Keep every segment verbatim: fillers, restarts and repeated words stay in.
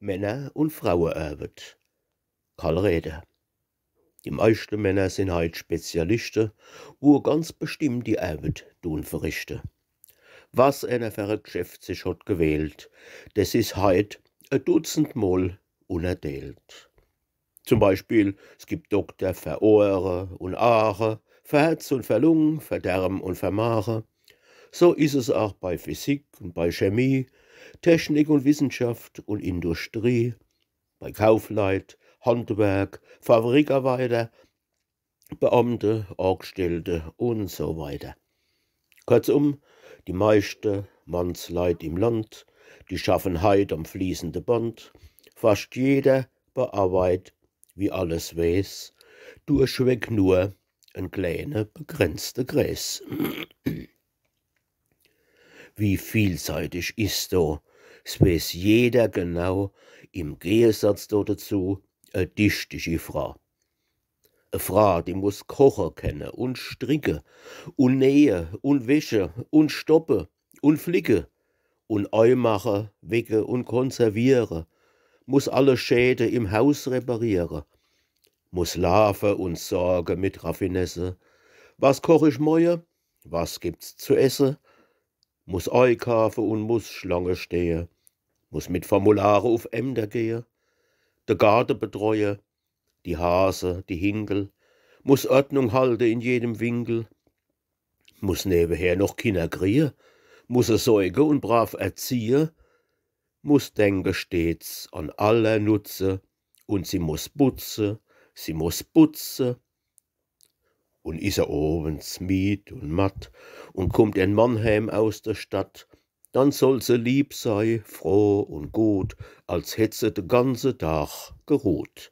Männer- un Frauearbet. Karl Räder. Die meischte Männer sin heit Spezialischte, wo ganz bestimmt die Arbet dun verrichte. Was eener fer e Gschäft sich hot gewählt, des is heit e Dutzend Mol unnerdeelt. Zum Beispiel, s gibt Dokter fer Ohre un Aache, fer Herz un fer Lung, fer Derm un fer Mage. So is es aach bei Physik un bei Chemie, Technik un Wissenschaft un Industrie, bei Kaufleit, Handwerk, Fabrikarbeiter, Beamte, Aagstellte un so weiter. Kurzum, die meischte Mannsleit im Land, die schaffen heit am fließende Band. Fascht jeder bearbeit, wie alles weeß, durchweg nur en kleene, begrenzte Krees. Wie vielseitig is do, s weeß jeder genau, im Gegesatz do dezu e dichtischi Fraa. E Fraa, die muss koche kenne un stricke un nähe un wäsche un stoppe un flicke un eimache, wecke un konserviere, muss alle Schäde im Haus repariere, muss laafe un sorge mit Raffinesse. Was koch ich moie? Was gibt's zu esse? Muss eikaafe un muss Schlange stehe, muss mit Formulare uf Ämter gehe, de Gaarde betreue, die Hase, die Hinkel, muss Ordnung halte in jedem Winkel, muss neweher noch Kinner kriehe, muss se säuge un brav erziehe, muss denke stets an aller Nutze, un sie muss butze, sie muss butze. Un is er owens mied un matt un kummt en Mann heem aus der Stadt, dann soll se lieb sei, froh un gut, als hätt se de ganze Dag geruht.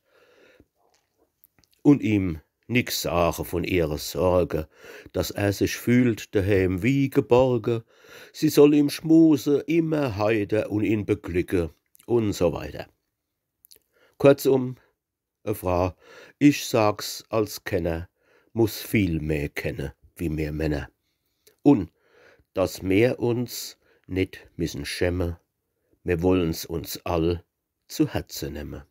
Un ihm nix sage vun ihre Sorge, dass er sich fühlt deheem wie geborge. Sie soll ihm schmuse, immer heiter un ihn beglücke un so weiter. Kurzum, e Fraa, ich sag's als Kenner, muss viel mehr kenne wie mir Männer. Un dass mir uns net missen schäme, mir wollen's uns all zu Herze nemme.